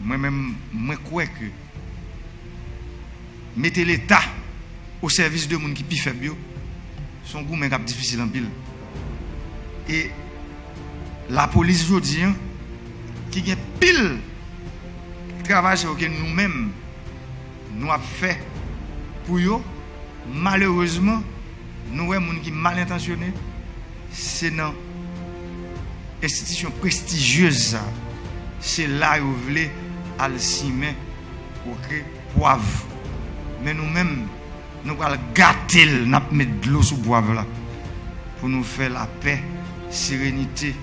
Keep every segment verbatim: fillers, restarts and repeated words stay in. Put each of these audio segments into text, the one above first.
Mwen menm, mwen kwè ke mete Leta o sèvis de moun ki pi fèb yo, se yon goumen k ap difisil anpil. E lapolis jodi a, ki gen pil travay sa yo ke nou menm, nou ap fè pou yo, malerezman, nou wè moun ki mal entansyone, se nan enstitisyon prestijyez sa, se la yo vle al simen, oke, pwav. Men nou menm, nou pral gate l, n ap met dlo sou pwav la pou nou fè lapè, serenite,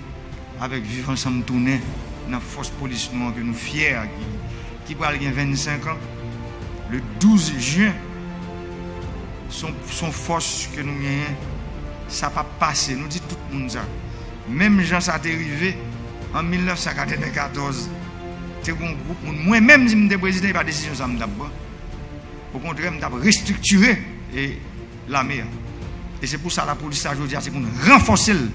avèk viv ansanm tounen nan fòs polis nou an ke nou fyè a, ki, ki pral gen vennsenk an. Le douz jen, se yon, se yon fòs ke nou genyen, sa p ap pase. Nou di tout moun sa. Menm jan sa te rive an mil nèf san katrevenkatòz, te gen yon gwoup moun, mwen menm, si m te prezidan, e pa desizyon sa m t ap pran. Okontrè, m t ap restriktire, e, lame a. E se pou sa lapolis la jodi a, se pou n ranfòse l.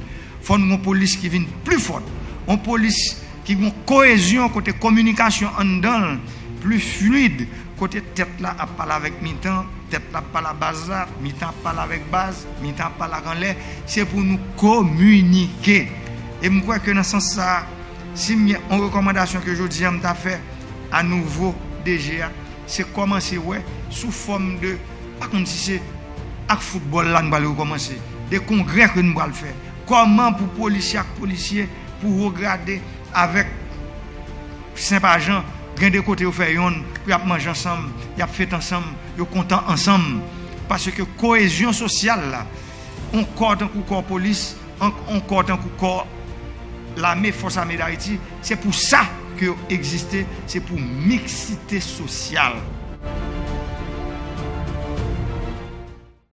Fò n gen yon polis ki vin pli fòt. Yon polis ki gen yon koyezyon kote kominikasyon anndan l pli flid, kote tèt la ap pale avèk mitan, tèt la ap pale a baz la, mitan ap pale avèk baz, mitan ap pale ak anlè. Se pou nou kominike. E m kwè ke nan sans sa a, si m gen yon rekòmandasyon ke jodi a m ta fè a nouvo D G a, se kòmanse wè sou fòm de, pa konn si se ak foutbòl la n pral rekòmanse, de kongrè ke n pral fè. Kòman pou polisye ak polisye, pou wo grade avèk senp ajan, gen de kote yo fè yonn, pou y ap manje ansanm, y ap fete ansanm, yo kontan ansanm. Paske koyezyon sosyal la, yon kò tankou kò polis, an-, yon kò tankou kò lame, Fòs Ame Dayiti, se pou sa ke yo egziste, se pou miksite sosyal.